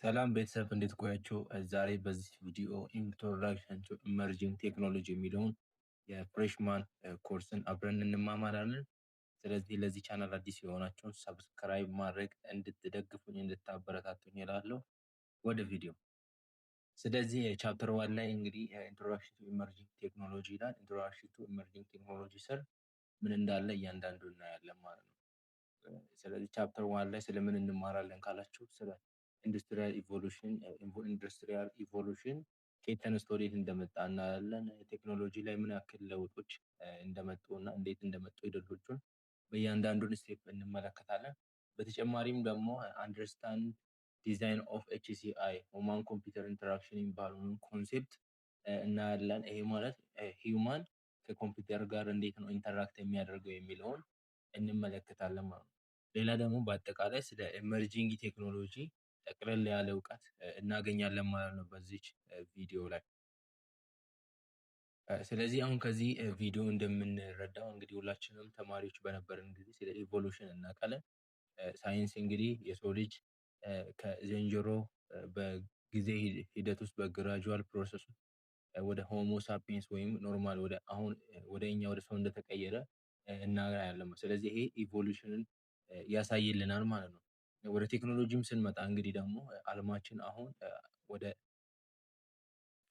ሰላም ቤተሰብ፣ እንዴት ቆያችሁ? ዛሬ በዚህ ቪዲዮ introduction to emerging technology የሚለውን የ freshman course ን አብረን እንማማራለን። ስለዚህ ለዚህ ቻናል አዲስ የሆናችሁን subscribe ማድረግ እንድትደግፉኝ እንድታበረታቱኝ እላለሁ። ወደ ቪዲዮ። ስለዚህ chapter 1 ላይ እንግዲህ introduction to emerging technology ይላል። Introduction to emerging technology ስር ምን እንዳለ እያንዳንዱ እናያለን ማለት ነው። ስለዚህ chapter 1 ላይ ስለምን እንማራለን ካላችሁ፣ ስለ industrial evolution ከየት ተነስቶ ወዴት እንደመጣ እናያለን። ቴክኖሎጂ ላይ ምን ያክል ለውጦች እንደመጡ እና እንዴት እንደመጡ ሂደቶቹን በእያንዳንዱን step እንመለከታለን። በተጨማሪም ደግሞ understand design of HCI፣ human computer interaction የሚባለውን concept እናያለን። ይሄ ማለት human ከኮምፒውተር ጋር እንዴት ነው interact የሚያደርገው የሚለውን እንመለከታለን ማለት ነው። ሌላ ደግሞ በአጠቃላይ ስለ emerging technology ጠቅለል ያለ እውቀት እናገኛለን ማለት ነው በዚች ቪዲዮ ላይ። ስለዚህ አሁን ከዚህ ቪዲዮ እንደምንረዳው እንግዲህ ሁላችንም ተማሪዎች በነበርን ጊዜ ስለ evolution እናውቃለን። ሳይንስ እንግዲህ የሰው ልጅ ከዝንጀሮ በጊዜ ሂደት ውስጥ በ gradual process ወደ Homo sapiens ወይም normal ወደ አሁን ወደ እኛ ወደ ሰው እንደተቀየረ እናያለን። ስለዚህ ይሄ evolution ን ያሳይልናል ማለት ነው። ወደ ቴክኖሎጂም ስንመጣ እንግዲህ ደግሞ አለማችን አሁን ወደ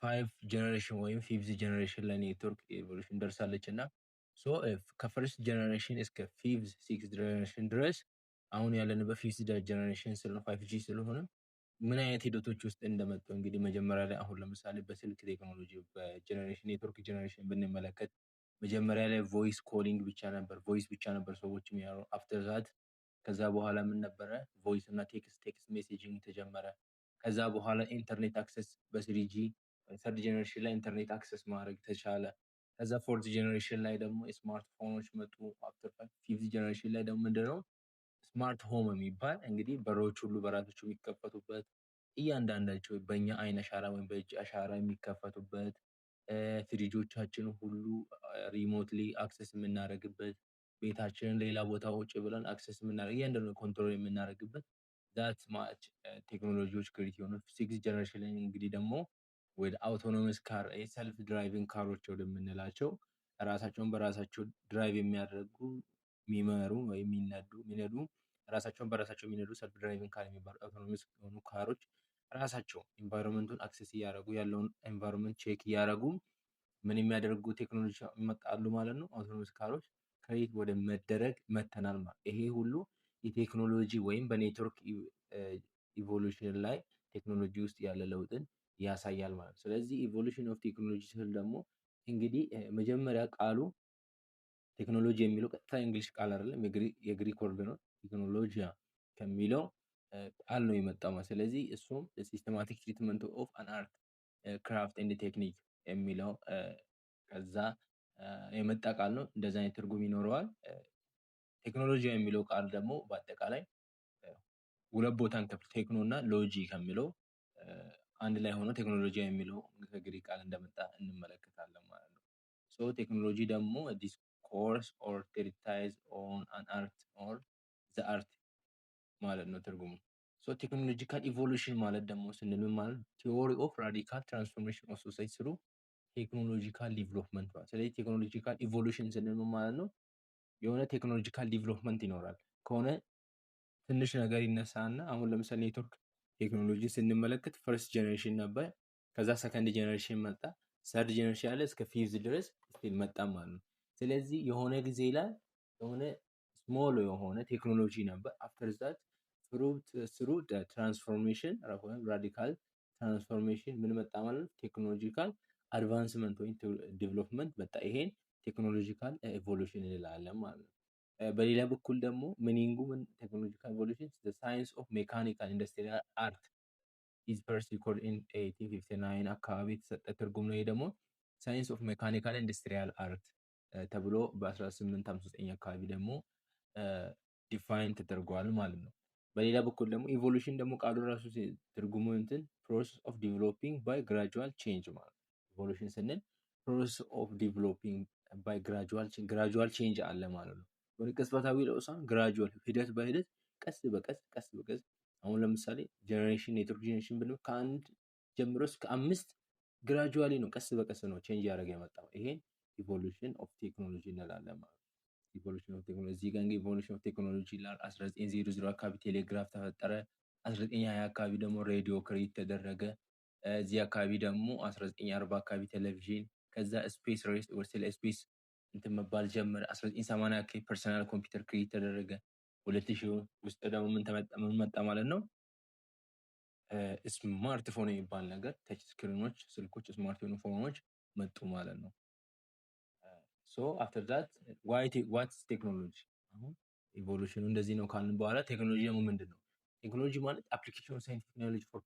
five generation ወይም fifth generation ላይ network evolution ደርሳለች። እና so ከ first generation እስከ fifth six generation ድረስ፣ አሁን ያለንበት fifth generation ስለሆነ፣ 5G ስለሆነ፣ ምን አይነት ሂደቶች ውስጥ እንደመጡ እንግዲህ መጀመሪያ ላይ አሁን ለምሳሌ በስልክ ቴክኖሎጂ በ generation network generation ብንመለከት መጀመሪያ ላይ voice calling ብቻ ነበር፣ voice ብቻ ነበር ሰዎች የሚያወሩ። After that ከዛ በኋላ ምን ነበረ? Voice እና text messaging ተጀመረ። ከዛ በኋላ internet access በ 3G፣ third generation ላይ internet access ማድረግ ተቻለ። ከዛ fourth generation ላይ ደግሞ ስማርትፎኖች መጡ። After fifth generation ላይ ደግሞ ምንድነው? Smart home የሚባል እንግዲህ በሮች ሁሉ በራሳቸው የሚከፈቱበት፣ እያንዳንዳቸው በእኛ አይን አሻራ ወይም በእጅ አሻራ የሚከፈቱበት፣ ፍሪጆቻችን ሁሉ remotely access የምናደርግበት፣ ቤታችንን ሌላ ቦታ ቁጭ ብለን access የምናደርግ፣ እያንዳንዱ control የምናደርግበት that much ቴክኖሎጂዎች create የሆኑ። Six generation ላይ እንግዲህ ደግሞ ወደ autonomous car፣ self driving car ኦች ወደምንላቸው፣ ራሳቸውን በራሳቸው drive የሚያደርጉ፣ የሚመሩ ወይ የሚነዱ፣ ራሳቸውን በራሳቸው የሚነዱ self driving car የሚባሉ autonomous የሆኑ car ኦች ራሳቸው environment ኡን access እያደረጉ፣ ያለውን environment check እያደረጉ ምን የሚያደርጉ ቴክኖሎጂ ይመጣሉ ማለት ነው። Autonomous car ኦች create ወደ መደረግ መተናል ማለት። ይሄ ሁሉ የቴክኖሎጂ ወይም በ network evolution ላይ ቴክኖሎጂ ውስጥ ያለ ለውጥን ያሳያል ማለት ነው። ስለዚህ evolution of technology ስል ደግሞ እንግዲህ መጀመሪያ ቃሉ ቴክኖሎጂ የሚለው ቀጥታ English ቃል አይደለም፣ የግሪክ word ነው። ቴክኖሎጂያ ከሚለው ቃል ነው የመጣው ማለት። ስለዚህ እሱም systematic treatment of an art, craft and technique የሚለው ከዛ የመጣ ቃል ነው። እንደዛ አይነት ትርጉም ይኖረዋል። ቴክኖሎጂ የሚለው ቃል ደግሞ በአጠቃላይ ሁለት ቦታን ከፍል ቴክኖ እና ሎጂ ከሚለው አንድ ላይ ሆኖ ቴክኖሎጂ የሚለው ከግሪክ ቃል እንደመጣ እንመለከታለን ማለት ነው። So ቴክኖሎጂ ደግሞ discourse or treatise on an art or the art ማለት ነው ትርጉሙ። So technological evolution ማለት ደግሞ ስንል ምን ማለት? Theory of radical transformation of society through technological development ማለት። ስለዚህ technological evolution ስንል ምን ማለት ነው? የሆነ technological development ይኖራል። ከሆነ ትንሽ ነገር ይነሳና አሁን ለምሳሌ network technology ስንመለከት first generation ነበር። ከዛ second generation መጣ፣ third generation ያለ እስከ fifth ድረስ still መጣ ማለት ነው። ስለዚህ የሆነ ጊዜ ላይ የሆነ small የሆነ ቴክኖሎጂ ነበር። After that through transformation ወይም radical transformation ምን መጣ ማለት ነው? Technological advancement ወይም development መጣ። ይሄን technological evolution እንላለን ማለት ነው። በሌላ በኩል ደግሞ meaning ኡ ምን? Technological evolution, science of mechanical industrial art, is first record in 1859 አካባቢ የተሰጠ ትርጉም ነው። ይሄ ደግሞ science of mechanical industrial art ተብሎ በ1859 አካባቢ ደግሞ define ተደርጓል ማለት ነው። በሌላ በኩል ደግሞ evolution ደግሞ ቃሉ ራሱ ትርጉሙ እንትን process of developing by gradual change ማለት ነው። Evolution ስንል process of developing by gradual change አለ ማለት ነው። ወደ ቅጽበታዊ ለውጥ ሳይሆን gradual፣ ሂደት በሂደት፣ ቀስ በቀስ፣ ቀስ በቀስ። አሁን ለምሳሌ አሁን ለምሳሌ generation፣ network generation ብንል ከአንድ ጀምሮ እስከ አምስት gradually ነው፣ ቀስ በቀስ ነው change ያደረገ የመጣው። ይሄን evolution of technology እንላለን ማለት ነው። Evolution of technology እዚህ ጋር እንግዲህ evolution of technology ይላል። 1900 አካባቢ ቴሌግራፍ ተፈጠረ። 1920 አካባቢ ደግሞ ሬዲዮ create ተደረገ። እዚህ አካባቢ ደግሞ 1940 አካባቢ ቴሌቪዥን፣ ከዛ space race፣ ስለ space እንትን መባል ጀመረ። 1980 አካባቢ personal computer create ተደረገ። 2000 ውስጥ ደግሞ ምን መጣ ማለት ነው? ስማርትፎን የሚባል ነገር፣ touch screen ኖች፣ ስልኮች፣ smart የሆኑ phone ኖች መጡ ማለት ነው። So after that, what's technology? አሁን evolution ኑ እንደዚህ ነው ካልን በኋላ ቴክኖሎጂ ደግሞ ምንድን ነው? ቴክኖሎጂ ማለት application of scientific knowledge for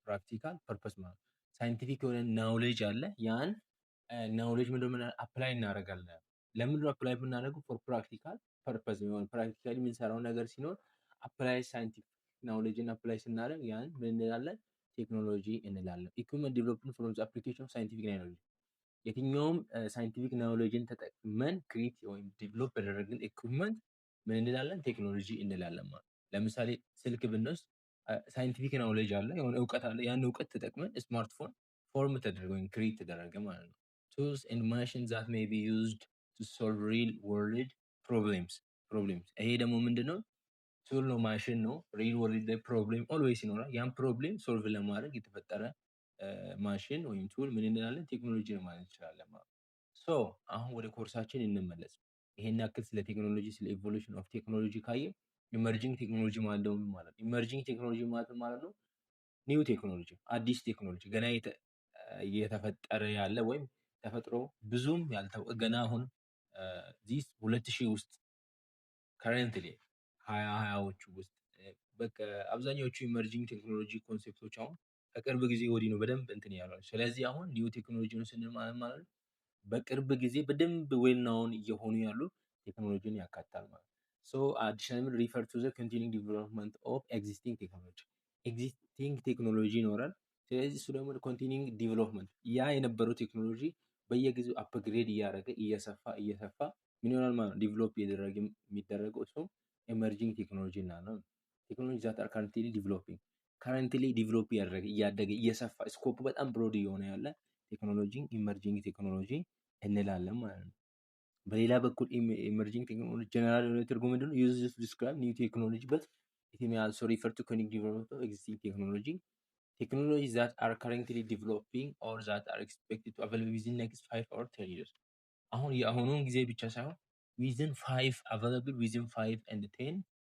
practical purpose ማለት ነው። Scientific የሆነ knowledge አለ። ያን knowledge ምንድን ነው apply እናደርጋለን። ለምንድን ነው apply የምናደርገው? For practical purpose፣ የሆነ practically የምንሰራው ነገር ሲኖር apply scientific knowledge ን apply ስናደርግ ያን ምን እንላለን? ቴክኖሎጂ እንላለን። Equipment developed from application of scientific knowledge፣ የትኛውም scientific knowledge ን ተጠቅመን create ወይም develop ያደረግን equipment ምን እንላለን? ቴክኖሎጂ እንላለን ማለት ነው። ለምሳሌ ስልክ ብንወስድ scientific knowledge አለ፣ የሆነ እውቀት አለ። ያን እውቀት ተጠቅመን smartphone form ተደረገ ወይም create ተደረገ ማለት ነው። Tools and machine that may be used to solve real world problems። ይሄ ደግሞ ምንድን ነው? Tool ነው፣ ማሽን ነው። Real world ላይ problem always ይኖራል። ያን problem solve ለማድረግ የተፈጠረ ማሽን ወይም tool ምን እንላለን? ቴክኖሎጂ ነው ማለት እንችላለን ማለት ነው። So አሁን ወደ ኮርሳችን እንመለስ። ይሄን ያክል ስለ ቴክኖሎጂ፣ ስለ evolution of technology ካየን emerging technology ማለት ደግሞ ምን ማለት ነው? Emerging technology ማለት ምን ማለት ነው? New technology፣ አዲስ ቴክኖሎጂ፣ ገና እየተፈጠረ ያለ ወይም ተፈጥሮ ብዙም ያልታወቀ፣ ገና አሁን this 2000 ውስጥ፣ currently 2020ዎቹ ውስጥ በቃ አብዛኛዎቹ emerging technology concept ኦች አሁን ከቅርብ ጊዜ ወዲህ ነው በደንብ እንትን ያለው። ስለዚህ አሁን new technology ነው ስንል ማለት ማለት ነው በቅርብ ጊዜ በደንብ well known እየሆኑ ያሉ ቴክኖሎጂን ያካትታል ማለት ነው። So additionally refer to the continuing development of existing technology። Existing technology ይኖራል። ስለዚህ እሱ ደግሞ continuing development፣ ያ የነበረው ቴክኖሎጂ በየጊዜው upgrade እያደረገ፣ እየሰፋ እየሰፋ ምን ይሆናል ማለት ነው፣ develop እየደረገ የሚደረገው እሱም emerging technology እንላለን። Technology that are currently developing፣ currently develop እያደረገ፣ እያደገ፣ እየሰፋ፣ scope በጣም broad እየሆነ ያለ ቴክኖሎጂ emerging technology እንላለን ማለት ነው። በሌላ በኩል emerging technology general የሆነ ትርጉም ምንድነው? Used to describe new technology, but it may also refer to continuing development of existing technology, technology that are currently developing or that are expected to available within next 5 or 10 years። አሁን የአሁኑን ጊዜ ብቻ ሳይሆን within five available within 5 and 10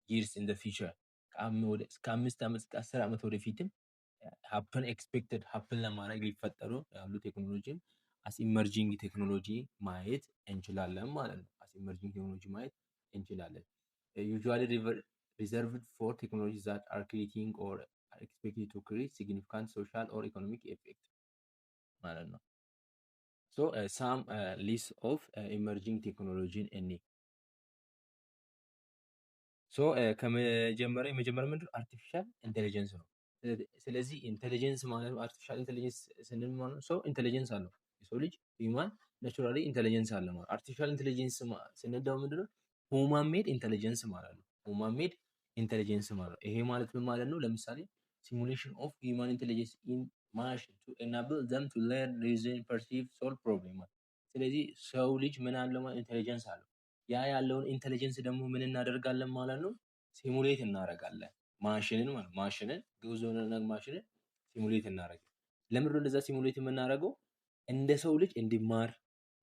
years in the future፣ እስከ 5 ዓመት እስከ 10 ዓመት ወደፊትም happen expected happen ለማድረግ ሊፈጠሩ ያሉ ቴክኖሎጂን as emerging technology ማየት እንችላለን ማለት ነው። As emerging technology ማየት እንችላለን። Usually reserved for technology that are creating or are expected to create significant social or economic effect ማለት ነው። So some list of emerging technology ን እኔ so ከመጀመሪያ የመጀመሪያ ምንድን ነው? Artificial intelligence ነው። ስለዚህ intelligence ማለት artificial intelligence ስንል ማለት ነው ሰው intelligence አለው። የሰው ልጅ human naturally intelligence አለ ማለት። Artificial intelligence ስንል ደግሞ ምንድነው? Human made intelligence ማለት ነው። Human made intelligence ማለት ነው። ይሄ ማለት ምን ማለት ነው? ለምሳሌ simulation of human intelligence in machine to enable them to learn, reason, perceive, solve problem ማለት። ስለዚህ ሰው ልጅ ምን አለው ማለት intelligence አለው። ያ ያለውን intelligence ደግሞ ምን እናደርጋለን ማለት ነው? Simulate እናደርጋለን ማሽንን ማለት፣ ማሽንን፣ ግዑዝ የሆነ ማሽንን simulate እናደርጋለን። ለምንድነው እንደዛ simulate የምናደርገው? እንደ ሰው ልጅ እንዲማር፣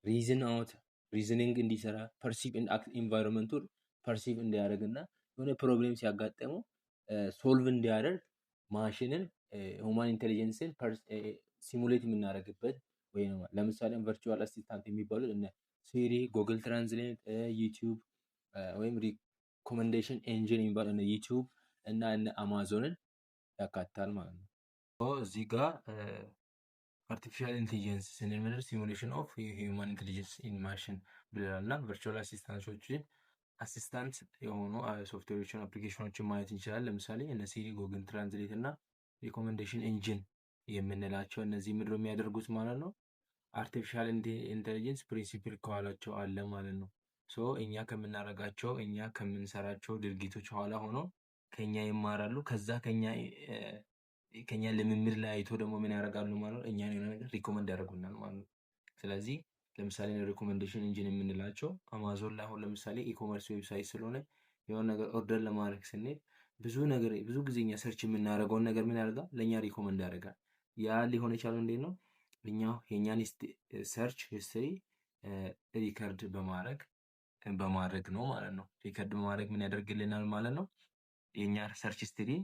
reason out reasoning እንዲሰራ፣ perceive environment ኡን perceive እንዲያደርግ እና የሆነ problem ሲያጋጥመው solve እንዲያደርግ ማሽንን human intelligence ን simulate የምናደርግበት ወይ ነው። ለምሳሌ virtual assistant የሚባሉት እነ Siri፣ Google Translate፣ YouTube ወይም recommendation engine የሚባለው እነ YouTube እና እነ አማዞንን ያካትታል ማለት ነው። እዚህ ጋር artificial intelligence ስንል ምንድን simulation of human intelligence in machine ብለናል እና virtual assistant ኦችን፣ assistant የሆኑ ሶፍትዌሮችን፣ application ኖችን ማየት እንችላለን። ለምሳሌ እነ Siri፣ Google Translate እና recommendation engine የምንላቸው እነዚህ ምንድነው የሚያደርጉት ማለት ነው? Artificial intelligence principle ከኋላቸው አለ ማለት ነው። So እኛ ከምናደርጋቸው፣ እኛ ከምንሰራቸው ድርጊቶች ኋላ ሆኖ ከኛ ይማራሉ። ከዛ ከኛ ልምምድ ላይ አይቶ ደግሞ ምን ያደርጋሉ ማለት ነው? እኛን የሆነ ነገር recommend ያደርጉናል ማለት ነው። ስለዚህ ለምሳሌ recommendation engine የምንላቸው አማዞን ላይ አሁን ለምሳሌ e-commerce website ስለሆነ የሆነ ነገር order ለማድረግ ስንሄድ ብዙ ነገር ብዙ ጊዜ እኛ search የምናደርገውን ነገር ምን ያደርጋል? ለእኛ recommend ያደርጋል። ያ ሊሆን የቻለው እንዴት ነው? እኛ የእኛን search history record በማድረግ ነው ማለት ነው። Record በማድረግ ምን ያደርግልናል ማለት ነው? የእኛ search history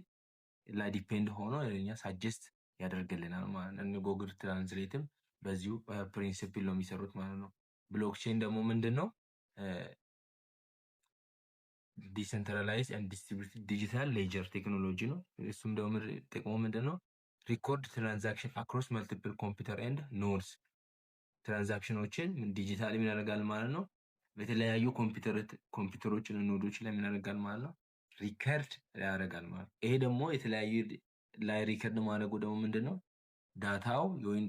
ላይ depend ሆኖ ለእኛ suggest ያደርግልናል ማለት ነው። Google Translate ም በዚሁ principle ነው የሚሰሩት ማለት ነው። Blockchain ደግሞ ምንድን ነው? Decentralized and distributed digital ledger technology ነው። እሱም ደግሞ ጥቅሙ ምንድን ነው? Record transaction across multiple computer and nodes። Transaction ኖችን digitally ምን ያደርጋል ማለት ነው? በተለያዩ ኮምፒውተሮችን node ኦች ላይ ምን ያደርጋል ማለት ነው? Record ያደርጋል ማለት ነው። ይሄ ደግሞ የተለያዩ ላይ record ማድረጉ ደግሞ ምንድን ነው? Data ው ወይም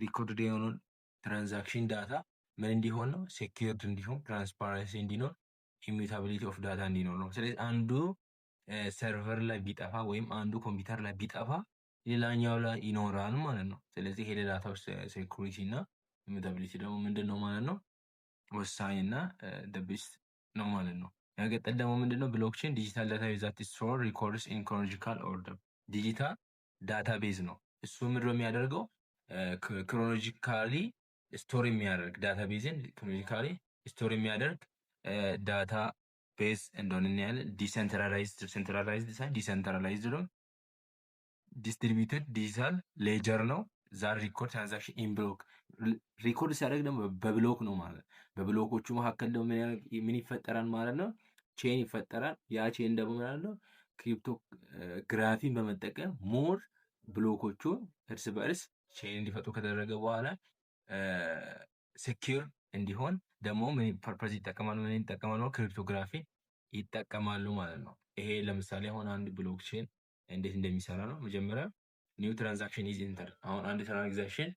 record የሆነውን transaction data ምን እንዲሆን ነው? Secured እንዲሆን፣ transparency እንዲኖር፣ immutability of data እንዲኖር ነው። ስለዚህ አንዱ server ላይ ቢጠፋ ወይም አንዱ ኮምፒውተር ላይ ቢጠፋ ሌላኛው ላይ ይኖራል ማለት ነው። ስለዚህ ይሄ ለ data ው security እና immutability ደግሞ ምንድን ነው ማለት ነው? ወሳኝ እና best ነው ማለት ነው። በመቀጠል ደግሞ ምንድን ነው? Blockchain digital database that store records in chronological order። Digital database ነው። እሱ ምንድን ነው የሚያደርገው? Chronologically store የሚያደርግ database ን chronologically store የሚያደርግ database እንደሆነ እናያለን። Decentralized፣ centralized ሳይሆን decentralized ነው። Distributed digital ledger ነው። That record transaction in block። Record ሲያደርግ ደግሞ በ block ነው ማለት። በ block ኦቹ መካከል ደግሞ ምን ይፈጠራል ማለት ነው? Chain ይፈጠራል። ያ chain ደግሞ ማለት ነው cryptography ን በመጠቀም more block ኦቹ እርስ በእርስ chain እንዲፈጥሩ ከተደረገ በኋላ secure እንዲሆን ደግሞ ምን purpose ይጠቀማሉ? ምን ይጠቀማሉ? Cryptography ይጠቀማሉ ማለት ነው። ይሄ ለምሳሌ አሁን አንድ blockchain እንዴት እንደሚሰራ ነው። መጀመሪያ new transaction is enter። አሁን አንድ transaction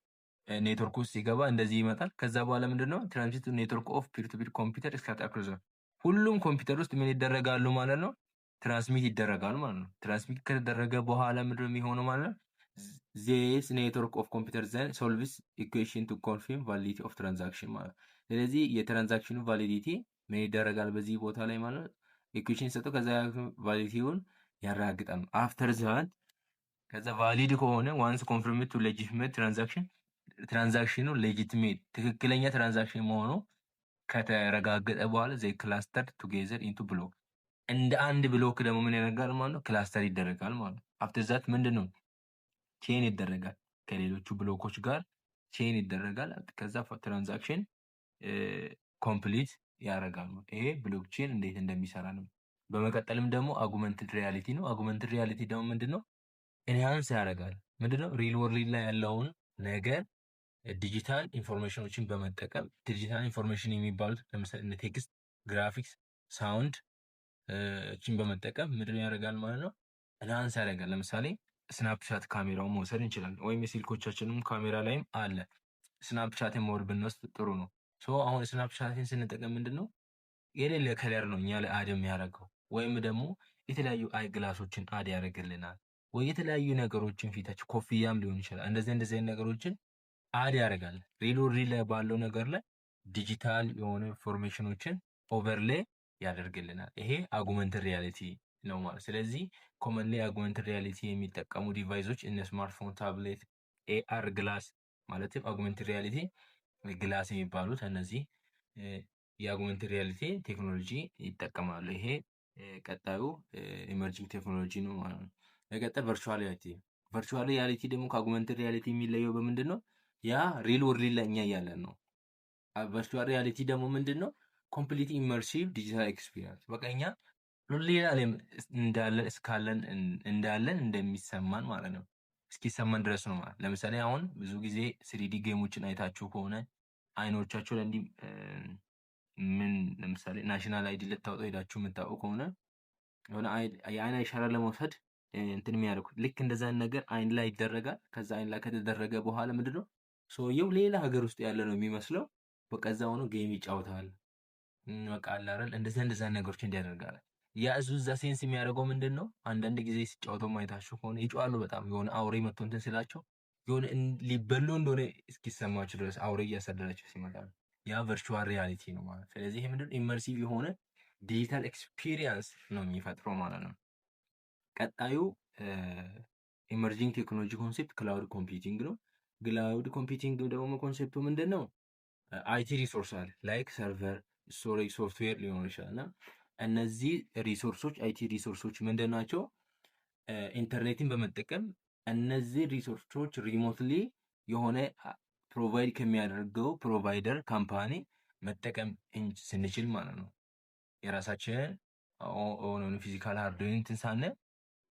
network ውስጥ ሲገባ እንደዚህ ይመጣል። ከዛ በኋላ ምንድን ነው? Transmit network of peer to peer computer scatter across። ሁሉም ኮምፒውተር ውስጥ ምን ይደረጋሉ ማለት ነው? Transmit ይደረጋል ማለት ነው። Transmit ከተደረገ በኋላ ምንድን ነው የሚሆነው ማለት ነው? This network of computer then solves equation to confirm validity of transaction ማለት ነው። ስለዚህ የ transaction ኑ validity ምን ይደረጋል በዚህ ቦታ ላይ ማለት ነው? Equation ሰጠው ከዛ validity ውን ያረጋግጣል። After that ከዛ valid ከሆነ once confirm to legitimate transaction፣ transaction ኑ legitimate ትክክለኛ transaction መሆኑ ከተረጋገጠ በኋላ they cluster together into block። እንደ አንድ block ደግሞ ምን ያደርጋል ማለት ነው? Cluster ይደረጋል ማለት ነው። After that ምንድን ነው? Chain ይደረጋል፣ ከሌሎቹ block ኦች ጋር chain ይደረጋል። ከዛ transaction complete ያደርጋል። ይሄ blockchain እንዴት እንደሚሰራ ነው። በመቀጠልም ደግሞ augmented reality ነው። Augmented reality ደግሞ ምንድን ነው? Enhance ያደርጋል። ምንድን ነው? Real world ላይ ያለውን ነገር digital information ኖችን በመጠቀም፣ digital information የሚባሉት ለምሳሌ text፣ graphics፣ sound ችን በመጠቀም ምንድን ያደርጋል ማለት ነው? Enhance ያደርጋል። ለምሳሌ Snapchat ካሜራውን መውሰድ እንችላለን፣ ወይም የስልኮቻችንም ካሜራ ላይም አለ። Snapchat ን more ብንወስድ ጥሩ ነው። So አሁን Snapchat ን ስንጠቀም ምንድን ነው? የሌለ color ነው እኛ ላይ add የሚያደርገው፣ ወይም ደግሞ የተለያዩ eye glass ኦችን add ያደርግልናል፣ ወይ የተለያዩ ነገሮችን ፊታችን ኮፍያም ሊሆን ይችላል። እንደዚህ እንደዚህ አይነት ነገሮችን add ያደርጋል። Real world ላይ ባለው ነገር ላይ ዲጂታል የሆኑ information ኖችን overlay ያደርግልናል። ይሄ augmented reality ነው ማለት። ስለዚህ commonly augmented reality የሚጠቀሙ device ኦች እነ smartphone፣ tablet፣ AR glass ማለትም augmented reality glass የሚባሉት እነዚህ የ augmented reality technology ይጠቀማሉ። ይሄ ቀጣዩ emerging technology ነው ማለት ነው። በቀጣይ virtual reality። Virtual reality ደግሞ ከ augmented reality የሚለየው በምንድን ነው? ያ real world ላይ እኛ እያለን ነው። Virtual reality ደግሞ ምንድን ነው? Complete immersive digital experience፣ በቃ እኛ ሌላ ዓለም እንዳለን እስካለን እንዳለን እንደሚሰማን ማለት ነው። እስኪሰማን ድረስ ነው ማለት። ለምሳሌ አሁን ብዙ ጊዜ 3D game ኦችን አይታችሁ ከሆነ አይኖቻችሁ ላይ እንዲህ ምን ለምሳሌ national ID ልታወጡ ሄዳችሁ የምታውቁ ከሆነ የሆነ የአይን አሻራ ለመውሰድ እንትን የሚያደርጉት ልክ እንደዛ ነገር አይን ላይ ይደረጋል። ከዛ አይን ላይ ከተደረገ በኋላ ምንድነው? ሰውየው ሌላ ሀገር ውስጥ ያለ ነው የሚመስለው። በቃ እዛ ሆኖ game ይጫወታል። በቃ አለ አይደል እንደዛ እንደዛ ነገሮች እንዲያደርጋል። ያ እሱ እዛ sense የሚያደርገው ምንድን ነው? አንዳንድ ጊዜ ሲጫወተው ማየታችሁ ከሆነ ይጮሃሉ በጣም፣ የሆነ አውሬ መጥቶ እንትን ስላቸው የሆነ ሊበሉ እንደሆነ እስኪሰማቸው ድረስ አውሬ እያሳደዳቸው ሲመጣ ያ virtual reality ነው ማለት። ስለዚህ ይሄ ምንድን ነው? Immersive የሆነ digital experience ነው የሚፈጥረው ማለት ነው። ቀጣዩ emerging technology concept cloud computing ነው። Cloud computing ደግሞ concept ኡ ምንድን ነው? IT resource አለ፣ like server፣ storage፣ ሶፍትዌር ሊሆን ይችላል። እና እነዚህ resource ኦች፣ IT resource ኦች ምንድን ናቸው? ኢንተርኔትን በመጠቀም እነዚህ resource ኦች remotely የሆነ provide ከሚያደርገው provider company መጠቀም ስንችል ማለት ነው። የራሳችንን physical hardware እንትን ሳንል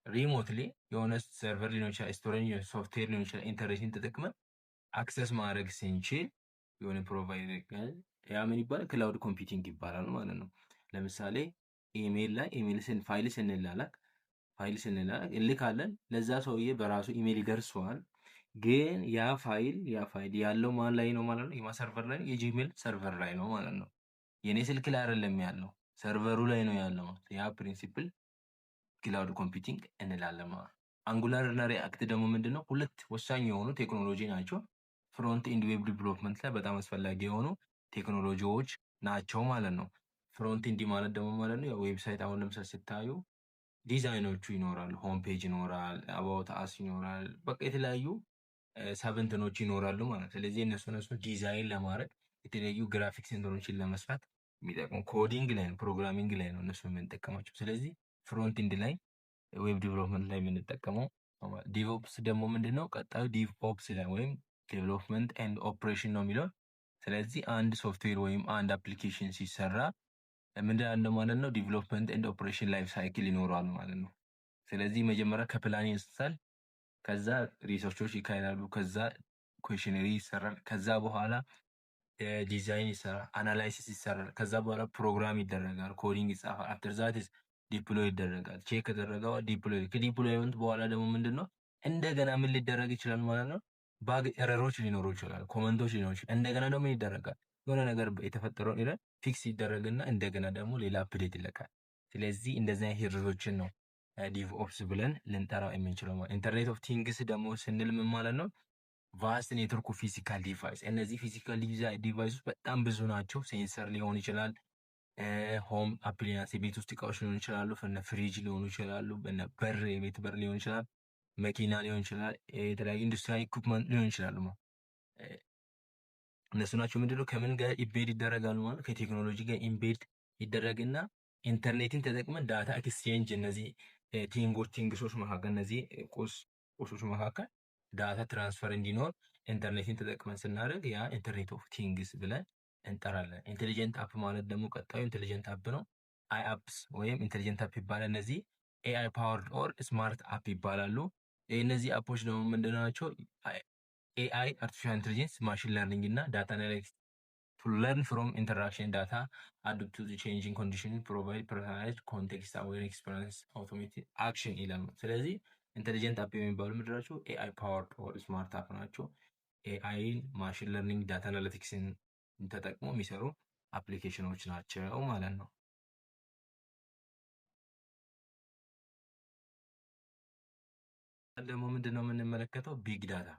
remotely የሆነ server ሊሆን ይችላል፣ storage፣ software ሊሆን ይችላል፣ ኢንተርኔትን ተጠቅመን access ማድረግ ስንችል የሆነ provider ያ ምን ይባላል? Cloud computing ይባላል ማለት ነው። ለምሳሌ ኢሜይል ላይ ኢሜይል ፋይል ስንላላክ እንልካለን። ለዛ ሰውዬ በራሱ ኢሜይል ይደርሰዋል። ግን ያ ፋይል ያለው ማን ላይ ነው ማለት ነው? የማ server ላይ ነው? የ Gmail server ላይ ነው ማለት ነው። የኔ ስልክ ላይ አይደለም ያለው፣ server ኡ ላይ ነው ያለው። ያ principle cloud computing እንላለን ማለት ነው። Angular እና React ደግሞ ምንድነው? ሁለት ወሳኝ የሆኑ ቴክኖሎጂ ናቸው። Front end web development ላይ በጣም አስፈላጊ የሆኑ ቴክኖሎጂዎች ናቸው ማለት ነው። Front end ማለት ደግሞ ማለት ነው website አሁን ለምሳሌ ስታዩ ዲዛይኖቹ ይኖራሉ፣ home page ይኖራል፣ about us ይኖራል፣ በቃ የተለያዩ sub እንትኖች ይኖራሉ ማለት ነው። ስለዚህ እነሱ ዲዛይን ለማድረግ፣ የተለያዩ ግራፊክስ እንትኖችን ለመስራት የሚጠቅሙ coding ላይ ነው፣ programming ላይ ነው እነሱ የምንጠቀማቸው። ስለዚህ front end ላይ web development ላይ የምንጠቀመው። DevOps ደግሞ ምንድን ነው? ቀጣዩ DevOps ላይ ወይም development and operation ነው የሚለው። ስለዚህ አንድ ሶፍትዌር ወይም አንድ application ሲሰራ ምንድን አለ ማለት ነው? Development and operation life cycle ይኖረዋል ማለት ነው። ስለዚህ መጀመሪያ ከፕላን ይነሳል፣ ከዛ research ኦች ይካሄዳሉ፣ ከዛ questionnaire ይሰራል፣ ከዛ በኋላ ዲዛይን ይሰራል፣ analysis ይሰራል፣ ከዛ በኋላ ፕሮግራም ይደረጋል፣ coding ይጻፋል። After that deploy ይደረጋል። Check ከተደረገ deploy፣ ከ deployment በኋላ ደግሞ ምንድን ነው፣ እንደገና ምን ሊደረግ ይችላል ማለት ነው? Bug error ኦች ሊኖሩ ይችላል፣ comment ኦች ሊኖሩ ይችላል። እንደገና ደግሞ ይደረጋል፣ የሆነ ነገር የተፈጠረውን error fix ይደረግና እንደገና ደግሞ ሌላ update ይለቃል። ስለዚህ እንደዚህ አይነት ሂደቶችን ነው DevOps ብለን ልንጠራው የምንችለው ማለት። Internet of Things ደግሞ ስንል ምን ማለት ነው? Vast network physical device። እነዚህ physical device ኦች በጣም ብዙ ናቸው። Sensor ሊሆን ይችላል፣ home appliance የቤት ውስጥ እቃዎች ሊሆኑ ይችላሉ፣ እነ ፍሪጅ ሊሆኑ ይችላሉ፣ እነ በር፣ የቤት በር ሊሆን ይችላል፣ መኪና ሊሆን ይችላል፣ የተለያዩ industrial equipment ሊሆን ይችላሉ። እነሱ ናቸው። ምንድነው፣ ከምን ጋር embed ይደረጋሉ ማለት፣ ከቴክኖሎጂ ጋር embed ይደረግና ኢንተርኔትን ተጠቅመን data exchange እነዚህ thing ኦች things ኦች መካከል፣ እነዚህ ቁሶች መካከል data transfer እንዲኖር ኢንተርኔትን ተጠቅመን ስናደርግ ያ Internet of Things ብለን እንጠራለን። Intelligent app ማለት ደግሞ ቀጣዩ intelligent app ነው። AI apps ወይም intelligent app ይባላል። እነዚህ AI powered or smart app ይባላሉ። እነዚህ app ኦች ደግሞ ምንድን ናቸው? AI፣ artificial intelligence፣ machine learning እና data analytics to learn from interaction data, adapt to changing condition, provide personalized, context aware experience, automated action ይላል። ስለዚህ intelligent app የሚባሉ ምንድን ናቸው? AI powered or smart app ናቸው። AI ን፣ machine learning፣ data analytics ን ተጠቅሞ የሚሰሩ application ኖች ናቸው ማለት ነው። ደግሞ ምንድን ነው የምንመለከተው? Big data።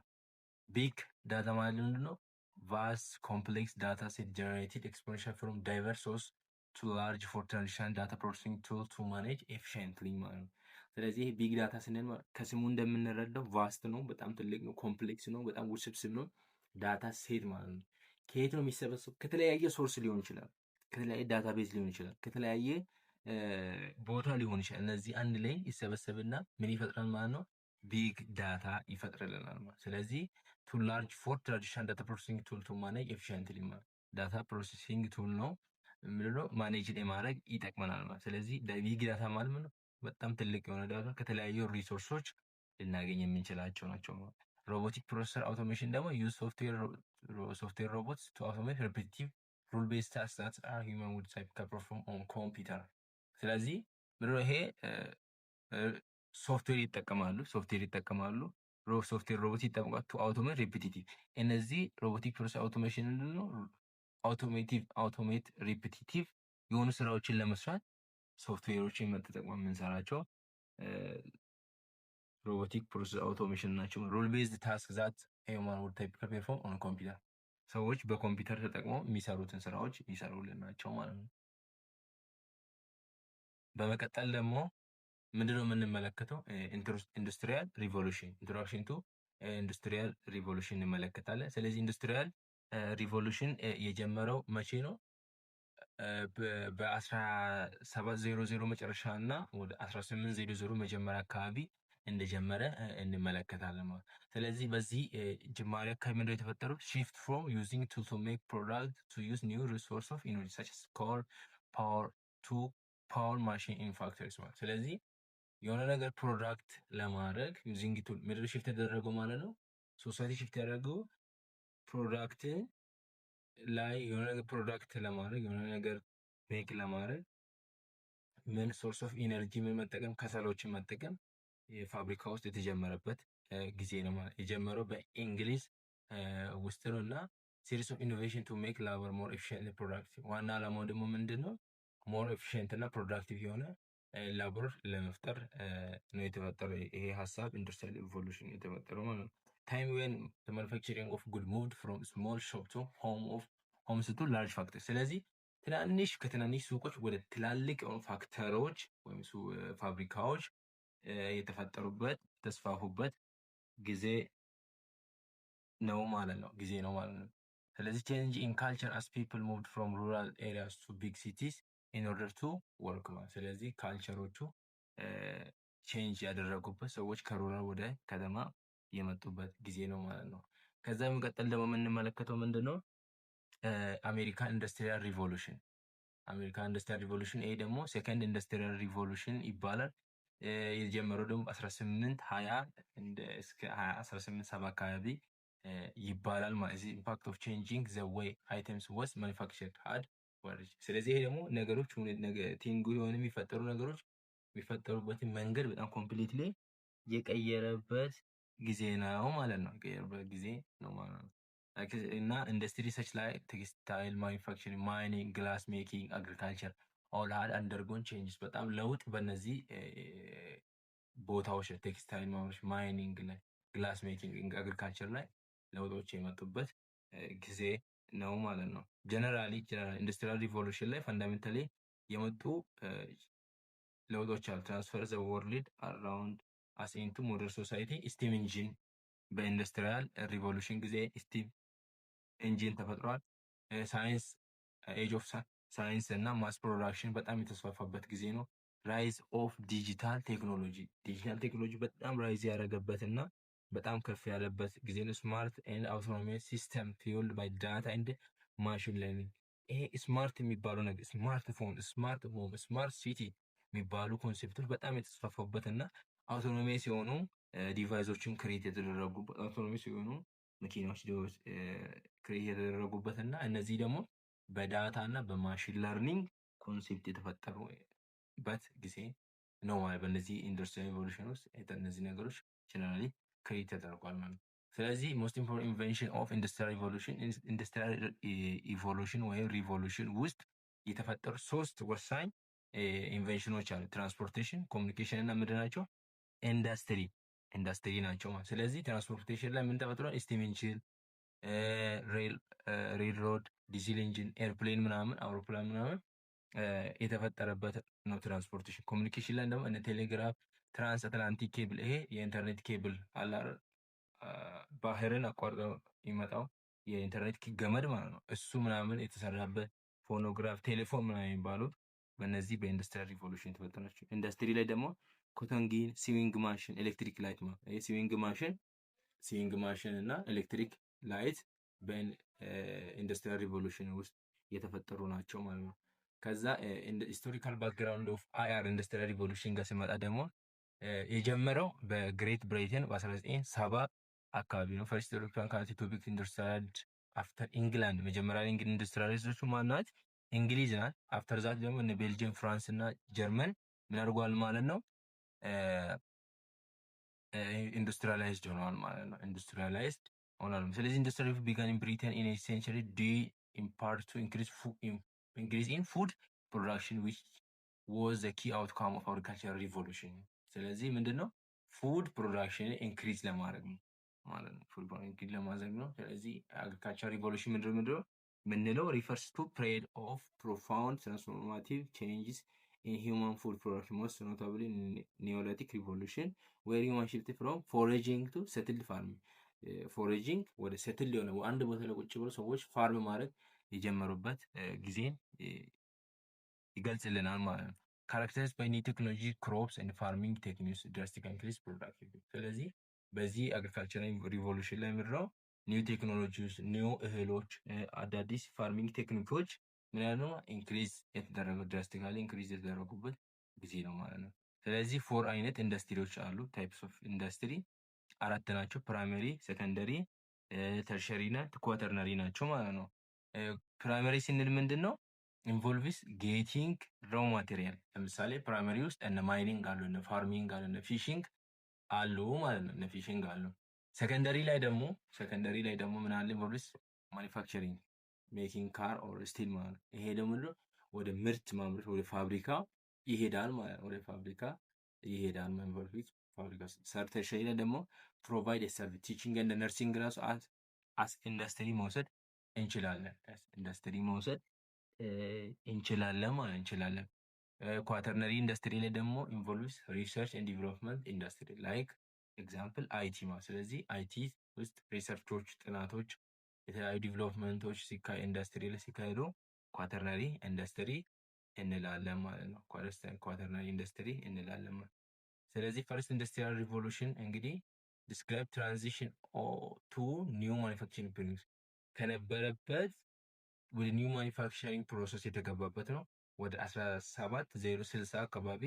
Big data ማለት ምንድን ነው? Vast complex data set generated exponential from diverse source, too large for traditional data processing tool to manage efficiently ማለት ነው። ስለዚህ big data ስንል ከስሙ እንደምንረዳው vast ነው፣ በጣም ትልቅ ነው፣ complex ነው፣ በጣም ውስብስብ ነው። Data set ማለት ነው። ከየት ነው የሚሰበሰብ? ከተለያየ source ሊሆን ይችላል፣ ከተለያየ database ሊሆን ይችላል፣ ከተለያየ ቦታ ሊሆን ይችላል። እነዚህ አንድ ላይ ይሰበሰብና ምን ይፈጥራል ማለት ነው? Big data ይፈጥርልናል ማለት። ስለዚህ too large for traditional data processing tool to manage efficiently ማለት data processing tool ነው ምንድነው manage ለማድረግ ይጠቅመናል ማለት። ስለዚህ big data ማለት ምንድነው? በጣም ትልቅ የሆነ data ከተለያዩ resource ኦች ልናገኝ የምንችላቸው ናቸው። Robotic process automation ደግሞ use software robots to automate repetitive, rule based task that are human would typically perform on computer። ስለዚህ ምንድነው ይሄ፣ ሶፍትዌር ይጠቀማሉ፣ ሶፍትዌር ሮቦት ይጠቀማሉ to automate repetitive። እነዚህ robotic process automation ምንድነው? Automative automate repetitive የሆኑ ስራዎችን ለመስራት ሶፍትዌሮችን ተጠቅመን የምንሰራቸው robotic process automation ናቸው። Rule based task that human would typically perform on computer፣ ሰዎች በኮምፒውተር ተጠቅመው የሚሰሩትን ስራዎች የሚሰሩልን ናቸው ማለት ነው። በመቀጠል ደግሞ ምንድነው የምንመለከተው? Industrial revolution፣ introduction to industrial revolution እንመለከታለን። ስለዚህ industrial revolution የጀመረው መቼ ነው? በ1700 መጨረሻ እና ወደ 1800 መጀመሪያ አካባቢ እንደጀመረ እንመለከታለን ማለት። ስለዚህ በዚህ ጅማሬ አካባቢ ምንድነው የተፈጠረው? Shift from using tool to make product to use new resource of energy such as coal power to power machine in factories ማለት። ስለዚህ የሆነ ነገር product ለማድረግ using tool ምንድነው shift የተደረገው ማለት ነው። Society shift ያደረገው product ላይ የሆነ ነገር product ለማድረግ፣ የሆነ ነገር make ለማድረግ ምን source of energy ምን መጠቀም፣ ከሰሎችን መጠቀም የፋብሪካ ውስጥ የተጀመረበት ጊዜ ነው ማለት። የጀመረው በእንግሊዝ ውስጥ ነው እና series of innovation to make labor more efficient, productive። ዋና ዓላማው ደግሞ ምንድን ነው? More efficient እና productive የሆነ labor ለመፍጠር ነው የተፈጠረው ይሄ ሀሳብ፣ industrial revolution የተፈጠረው ማለት ነው። Time when manufacturing of good moved from small shop to home of homes to large factory። ስለዚህ ትናንሽ ከትናንሽ ሱቆች ወደ ትላልቅ የሆኑ factory ዎች ወይም ፋብሪካዎች የተፈጠሩበት፣ የተስፋፉበት ጊዜ ነው ማለት ነው። ጊዜ ነው ማለት ነው። ስለዚህ change in culture as people moved from rural areas to big cities in order to work ማለት። ስለዚህ culture ኦቹ change ያደረጉበት፣ ሰዎች ከ rural ወደ ከተማ የመጡበት ጊዜ ነው ማለት ነው። ከዛ በመቀጠል ደግሞ የምንመለከተው ምንድን ነው? American Industrial Revolution። American Industrial Revolution፣ ይሄ ደግሞ second industrial revolution ይባላል። የጀመረው ደግሞ 1820 እስከ 1870 አካባቢ ይባላል ማለት። Impact of changing the way items was manufactured had። ስለዚህ ይሄ ደግሞ ነገሮች thing የሆነ የሚፈጠሩ ነገሮች የሚፈጠሩበትን መንገድ በጣም completely የቀየረበት ጊዜ ነው ማለት ነው። የቀየረበት ጊዜ ነው ማለት ነው። እና industry such like textile manufacturing፣ mining፣ glass making፣ agriculture all had undergone changes። በጣም ለውጥ በእነዚህ ቦታዎች ላይ፣ ቴክስታይል ማምረት፣ mining ላይ፣ glass making፣ agriculture ላይ ለውጦች የመጡበት ጊዜ ነው ማለት ነው። Generally general industrial revolution ላይ fundamentally የመጡ ለውጦች አሉ። Transfer the world around us into modern society። Steam engine፣ በ industrial revolution ጊዜ steam engine ተፈጥሯል። Science፣ age of science እና mass production በጣም የተስፋፋበት ጊዜ ነው። Rise of digital technology፣ digital technology በጣም rise ያደረገበት እና በጣም ከፍ ያለበት ጊዜ ነው። Smart and autonomous system fueled by data and machine learning። ይሄ smart የሚባለው ነገር smartphone፣ smart home፣ smart city የሚባሉ concept ኦች በጣም የተስፋፋበት እና autonomous የሆኑ device ኦችን create የተደረጉበት፣ autonomous የሆኑ መኪናዎች create የተደረጉበት እና እነዚህ ደግሞ በ data እና በ machine learning concept የተፈጠሩበት ጊዜ ነው ማለት። በእነዚህ industrial revolution ውስጥ እነዚህ ነገሮች generally create ተደርጓል ማለት ነው። ስለዚህ most important invention of industrial revolution፣ industrial evolution ወይም revolution ውስጥ የተፈጠሩ ሶስት ወሳኝ invention ኖች አሉ። Transportation፣ communication እና ምንድን ናቸው? ኢንዱስትሪ ናቸው ማለት። ስለዚህ transportation ላይ ምን ተፈጥሯል? Steam engine፣ railroad፣ diesel engine፣ airplane ምናምን፣ አውሮፕላን ምናምን የተፈጠረበት ነው transportation። Communication ላይ ደግሞ እነ telegraph፣ trans Atlantic cable፣ ይሄ የኢንተርኔት ኬብል አለ አይደል? ባህርን አቋርጠው የሚመጣው የኢንተርኔት ገመድ ማለት ነው። እሱ ምናምን የተሰራበት፣ phonograph፣ ቴሌፎን ምናምን የሚባሉት በእነዚህ በ industrial revolution የተፈጠሩ ናቸው። ኢንዱስትሪ ላይ ደግሞ cotton gin፣ sewing machine፣ electric light ማለት ይሄ sewing machine እና electric light በ industrial revolution ውስጥ የተፈጠሩ ናቸው ማለት ነው። ከዛ historical background of IR industrial revolution ጋር ሲመጣ ደግሞ የጀመረው በ Great Britain በ1970 አካባቢ ነው። First European country to be industrialized after England። መጀመሪያ ላይ industrialized ኦቹ ማናት? እንግሊዝ ናት። After that ደግሞ እነ ቤልጅየም፣ ፍራንስ እና ጀርመን ምን አድርጓል ማለት ነው? Industrialized ሆነዋል ማለት ነው። Industrialized ሆኗል። ስለዚህ industry began in Britain in century due in part to increase in food production, which was the key outcome of agriculture revolution። ስለዚህ ምንድን ነው? Food production increase ለማድረግ ነው ማለት ነው። Food increase ለማድረግ ነው። ስለዚህ agriculture revolution ምንድነው ምንለው? Refers to period of profound transformative changes in human food production, most notably Neolithic Revolution, where human shift from foraging to settled farming። Foraging ወደ settle የሆነ፣ አንድ ቦታ ላይ ቁጭ ብሎ ሰዎች farm ማድረግ የጀመሩበት ጊዜን ይገልጽልናል ማለት ነው። Characterized by new technology, crops and farming techniques drastic increase productivity። ስለዚህ በዚህ agriculture revolution ላይ ምንድነው? New technologies፣ new እህሎች፣ አዳዲስ farming technique ኦች ምን ያህል ነው increase የተደረገው፣ drastically increase የተደረጉበት ጊዜ ነው ማለት ነው። ስለዚህ four አይነት ኢንዱስትሪዎች አሉ። Types of industry አራት ናቸው። Primary፣ secondary፣ tertiary እና quaternary ናቸው ማለት ነው። Primary ስንል ምንድን ነው? Involves getting raw material። ለምሳሌ primary ውስጥ እነ mining አሉ፣ እነ farming አሉ፣ እነ fishing አሉ ማለት ነው። እነ fishing አሉ። Secondary ላይ ደግሞ ምን አለ? Involves manufacturing, making car or steel ማለት ነው። ይሄ ደግሞ ወደ ምርት ማምረት፣ ወደ ፋብሪካ ይሄዳል ማለት ነው። ወደ ፋብሪካ ይሄዳል። Involves ፋብሪካ። Tertiary ላይ ደግሞ provide service፣ teaching and nursing ራሱ as industry መውሰድ እንችላለን። ኢንዱስትሪ መውሰድ እንችላለን ማለት እንችላለን። Quaternary industry ላይ ደግሞ involves research and development industry, like example IT ማለት። ስለዚህ IT ውስጥ research ኦች፣ ጥናቶች፣ የተለያዩ development ኦች ኢንዱስትሪ ላይ ሲካሄዱ quaternary industry እንላለን ማለት ነው። Quaternary industry እንላለን ማለት። ስለዚህ first industrial revolution እንግዲህ describe transition to new manufacturing process፣ ከነበረበት ወደ new manufacturing process የተገባበት ነው። ወደ 17060 አካባቢ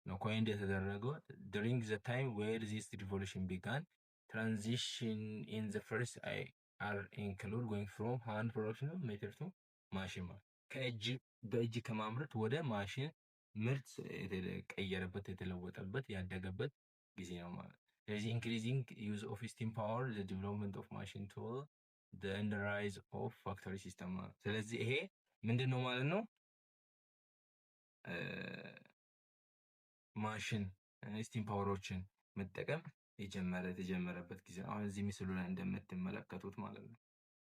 ነው coined የተደረገው። During the time where this revolution began, transition in the first are include going from hand production method to machine ማለት ከእጅ በእጅ ከማምረት ወደ ማሽን ምርት የተቀየረበት፣ የተለወጠበት፣ ያደገበት ጊዜ ነው ማለት። ስለዚህ increasing use of steam power, the development of machine tool and rise of factory system ማለት። ስለዚህ ይሄ ምንድን ነው ማለት ነው? ማሽን፣ steam power ኦችን መጠቀም የተጀመረበት ጊዜ፣ አሁን እዚህ ምስሉ ላይ እንደምትመለከቱት ማለት ነው።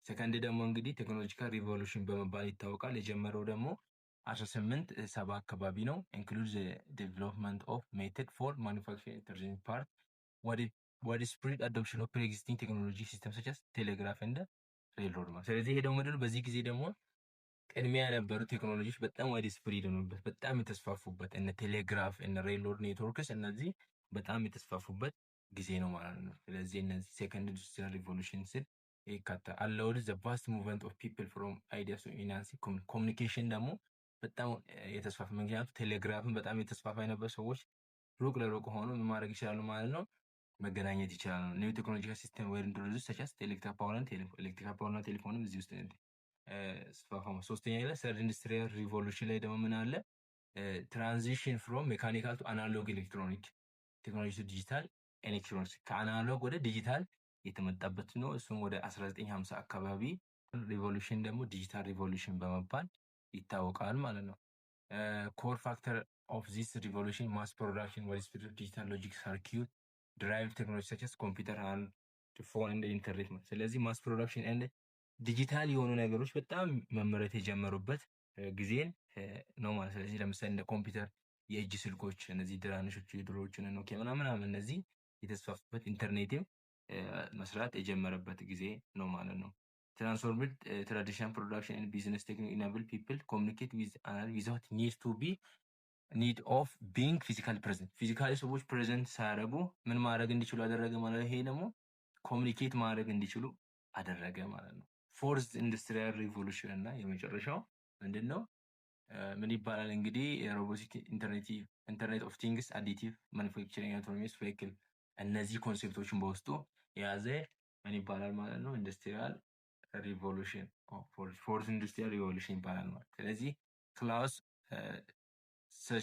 ሰከንድ ደግሞ እንግዲህ technological revolution በመባል ይታወቃል። የጀመረው ደግሞ 1870 አካባቢ ነው። Include development of method for manufacturing interchange part, widespread adoption of pre-existing technology system such as telegraph and railroad ማለት። ስለዚህ ይሄ ደግሞ ምንድነው? በዚህ ጊዜ ደግሞ ቅድሚያ የነበሩ ቴክኖሎጂዎች በጣም widespread የሆኑበት፣ በጣም የተስፋፉበት፣ እነ ቴሌግራፍ፣ እነ railroad networks እነዚህ በጣም የተስፋፉበት ጊዜ ነው ማለት ነው። ስለዚህ እነዚህ second industrial revolution ስል ይካተታል። Allowed the vast movement of people from ideas to enhance communication ደግሞ በጣም የተስፋፋ፣ ምክንያቱም ቴሌግራፍን በጣም የተስፋፋ የነበር፣ ሰዎች ሩቅ ለሩቅ ሆኖ ምን ማድረግ ይችላሉ ማለት ነው? መገናኘት ይችላሉ። New technological system were introduced such as electrical power፣ electrical power እና ቴሌፎንም እዚህ ውስጥ ስፋፋ። ሶስተኛ ላይ third industrial revolution ላይ ደግሞ ምን አለ? Transition from mechanical to analog electronic technology to digital electronics፣ ከ analog ወደ ዲጂታል የተመጣበት ነው። እሱም ወደ 1950 አካባቢ revolution ደግሞ digital revolution በመባል ይታወቃል ማለት ነው። Core factor of this revolution, mass production, widespread digital logic circuit drive technology such as computer, hand phone and internet ነው። ስለዚህ mass production and digital የሆኑ ነገሮች በጣም መመረት የጀመሩበት ጊዜን ነው ማለት። ስለዚህ ለምሳሌ እንደ ኮምፒውተር፣ የእጅ ስልኮች፣ እነዚህ ትናንሾቹ የድሮዎችን ኖኪያ ምናምን ምናምን እነዚህ የተስፋፉበት፣ ኢንተርኔትም መስራት የጀመረበት ጊዜ ነው ማለት ነው። Transformed traditional production and business technique, enable people communicate with another without need of being physically present። Physically ሰዎች present ሳያደርጉ ምን ማድረግ እንዲችሉ አደረገ ማለት ነው። ይሄ ደግሞ communicate ማድረግ እንዲችሉ አደረገ ማለት ነው። Fourth industrial revolution እና የመጨረሻው ምንድን ነው? ምን ይባላል እንግዲህ? Robotic፣ internet of things፣ additive manufacturing፣ autonomous vehicle፣ እነዚህ concept ኦችን በውስጡ የያዘ ምን ይባላል ማለት ነው? Industrial revolution፣ fourth industrial revolution ይባላል ማለት። ስለዚህ ክላውስ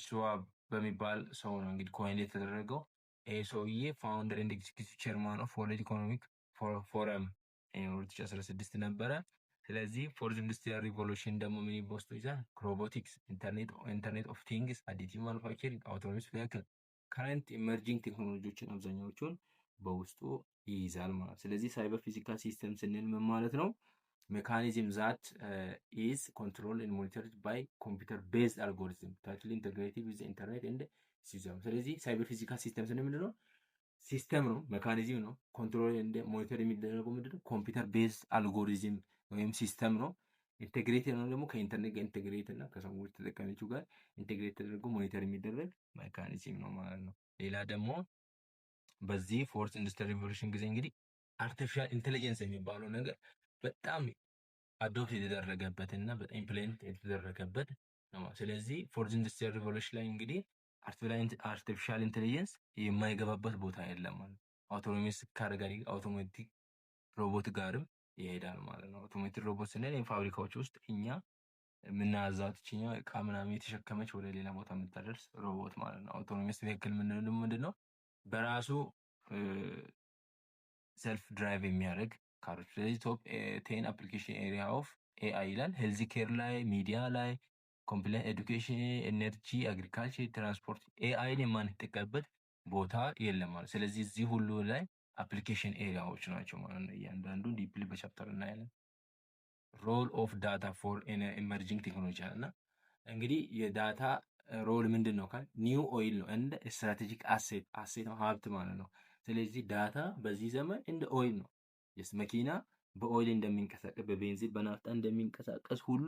ሽዋብ በሚባል ሰው ነው እንግዲህ coin የተደረገው። ይሄ ሰውዬ founder and executive chairman of World Economic Forum 2016 ነበረ። ስለዚህ fourth industrial revolution ደግሞ ምን በውስጡ ይዛል? Robotics፣ internet of things፣ additive manufacturing፣ autonomous vehicle፣ current emerging ቴክኖሎጂዎችን አብዛኛዎቹን በውስጡ ይይዛል ማለት። ስለዚህ cyber physical system ስንል ምን ማለት ነው? Mechanism that is control and monitored by computer based algorithm tightly integrated with internet and system። ስለዚህ cyber physical system ስንል ምንድን ነው? System ነው፣ mechanism ነው። Control and monitor የሚደረገው ምንድን ነው? Computer based algorithm ወይም system ነው። Integrate ነው ደግሞ ከኢንተርኔት ጋር integrate እና ከሰዎች ተጠቃሚዎቹ ጋር integrate ተደርጎ monitor የሚደረግ mechanism ነው ማለት ነው። ሌላ ደግሞ በዚህ fourth industrial revolution ጊዜ እንግዲህ artificial intelligence የሚባለው ነገር በጣም adopt የተደረገበት እና በጣም implement የተደረገበት ነው። ስለዚህ fourth industrial revolution ላይ እንግዲህ artificial intelligence የማይገባበት ቦታ የለም ማለት ነው። Autonomous car ጋር፣ automatic robot ጋርም ይሄዳል ማለት ነው። Automatic robot ስንል ፋብሪካዎች ውስጥ እኛ የምናዛት እችኛ እቃ ምናምን የተሸከመች ወደ ሌላ ቦታ የምታደርስ ሮቦት ማለት ነው። Autonomous vehicle የምንለው ደግሞ ምንድን ነው? በራሱ self drive የሚያደርግ car ኦች። ስለዚህ top 10 application area of AI ይላል። Health care ላይ፣ ሚዲያ ላይ፣ compliance፣ education፣ energy፣ agriculture፣ transport AI ን የማንጠቀምበት ቦታ የለም ማለት። ስለዚህ እዚህ ሁሉ ላይ application area ዎች ናቸው ማለት ነው። እያንዳንዱን deeply በ chapter እናያለን። Role of data for emerging technology እና እንግዲህ የ data role ምንድን ነው ካል new oil ነው፣ እንደ strategic asset ነው፣ ሀብት ማለት ነው። ስለዚህ data በዚህ ዘመን እንደ oil ነው። Yes፣ መኪና በ oil እንደሚንቀሳቀስ፣ በቤንዚን በናፍጣ እንደሚንቀሳቀስ ሁሉ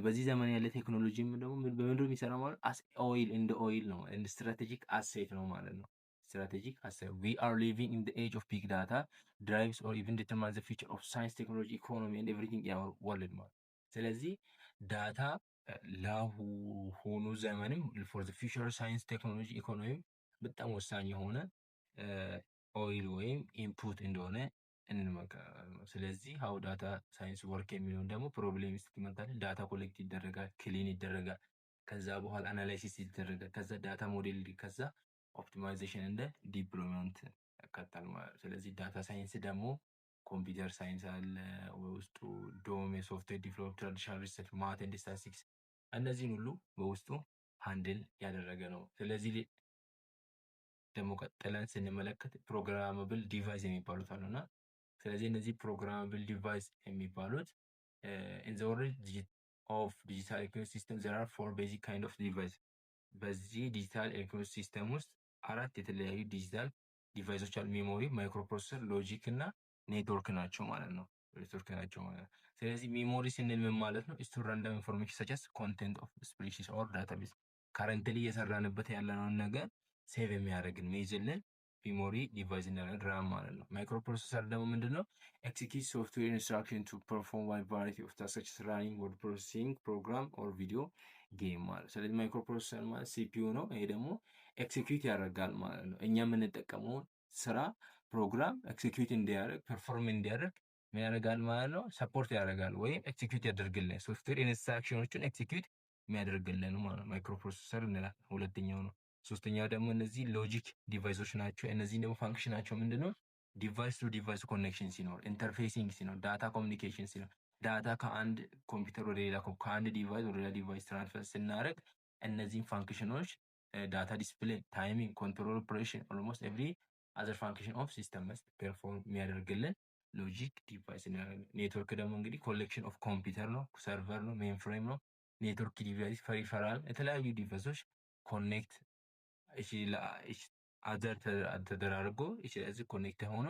በዚህ ዘመን ያለ ቴክኖሎጂም ደግሞ በምንድን ነው የሚሰራው ማለት as oil፣ እንደ oil ነው፣ እንደ strategic asset ነው ማለት ነው። Strategic asset. We are living in the age of big data drives or even determines the future of science, technology, economy and everything in our world ማለት። ስለዚህ data ለአሁኑ ዘመንም for the future science, technology, economy በጣም ወሳኝ የሆነ oil ወይም input እንደሆነ እንመለከታለን። ስለዚህ how data science work የሚለውን ደግሞ problem statement አለ። Data collect ይደረጋል፣ clean ይደረጋል። ከዛ በኋላ analysis ይደረጋል። ከዛ data model፣ ከዛ optimization and deployment ያካትታል ማለት ነው። ስለዚህ data science ደግሞ computer science አለ በውስጡ፣ ዶሜ software develop፣ traditional research፣ math and statistics እነዚህን ሁሉ በውስጡ handle ያደረገ ነው። ስለዚህ ደግሞ ቀጥለን ስንመለከት programmable device የሚባሉት አሉና ስለዚህ እነዚህ programmable device የሚባሉት in the world of digital electronic system there are four basic kind of device። በዚህ digital electronic system ውስጥ አራት የተለያዩ digital device ኦች አሉ። Memory፣ microprocessor፣ logic እና ኔትወርክ ናቸው ማለት ነው። ኔትወርክ ናቸው ማለት ነው። ስለዚህ memory ስንል ምን ማለት ነው? Store random information such as content of spreadsheet or database። Currently እየሰራንበት ያለነውን ነገር save የሚያደርግን የሚይዝልን memory device እንላለን፣ RAM ማለት ነው። Microprocessor ደግሞ ምንድን ነው? Execute software instruction to perform wide variety of tasks, running word processing program or video game ማለት። ስለዚህ microprocessor ማለት CPU ነው። ይሄ ደግሞ execute ያደርጋል ማለት ነው። እኛ የምንጠቀመውን ስራ ፕሮግራም execute እንዲያደርግ፣ perform እንዲያደርግ ምን ያደርጋል ማለት ነው? Support ያደርጋል ወይም execute ያደርግልን፣ software instruction ኦችን execute የሚያደርግልን ማለት ነው። Microprocessor እንላለን። ሁለተኛው ነው። ሶስተኛው ደግሞ እነዚህ logic device ኦች ናቸው። እነዚህ ደግሞ function ኣቸው ምንድን ነው? Device to device connection ሲኖር፣ interfacing ሲኖር፣ data communication ሲኖር፣ data ከአንድ ኮምፒውተር ወደ ሌላ፣ ከአንድ device ወደ ሌላ device transfer ስናደርግ እነዚህን function ኦች data display፣ timing፣ control operation፣ almost every other function of system must perform የሚያደርግልን logic device። ኔትወርክ ደግሞ እንግዲህ collection of computer ነው፣ server ነው፣ mainframe ነው፣ network device፣ peripheral የተለያዩ device ኦች connect other ተደራርጎ እዚህ connect ሆኖ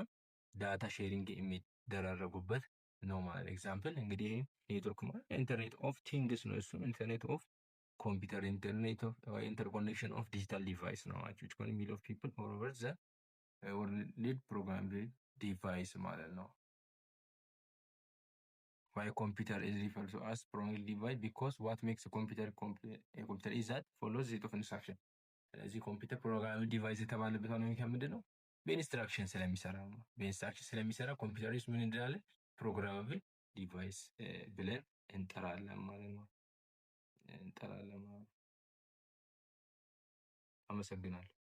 data sharing የሚደራረጉበት ነው ማለት። Example እንግዲህ ኔትወርክ ማለት internet of things ነው። እሱም internet of computer፣ internet of interconnection of digital device ነው which can million of people all over the world programmable device ማለት ነው። Why computer is referred to as programmable device? Because what makes a computer a computer is that follows set of instruction። ስለዚህ ኮምፒውተር programmable device የተባለበት ዋናው ምክንያት ምንድን ነው? በ instruction ስለሚሰራ ነው። በ instruction ስለሚሰራ ኮምፒውተር ውስጥ ምን እንላለን? Programmable device ብለን እንጠራለን ማለት ነው። እንጠራለን ማለት ነው። አመሰግናለሁ።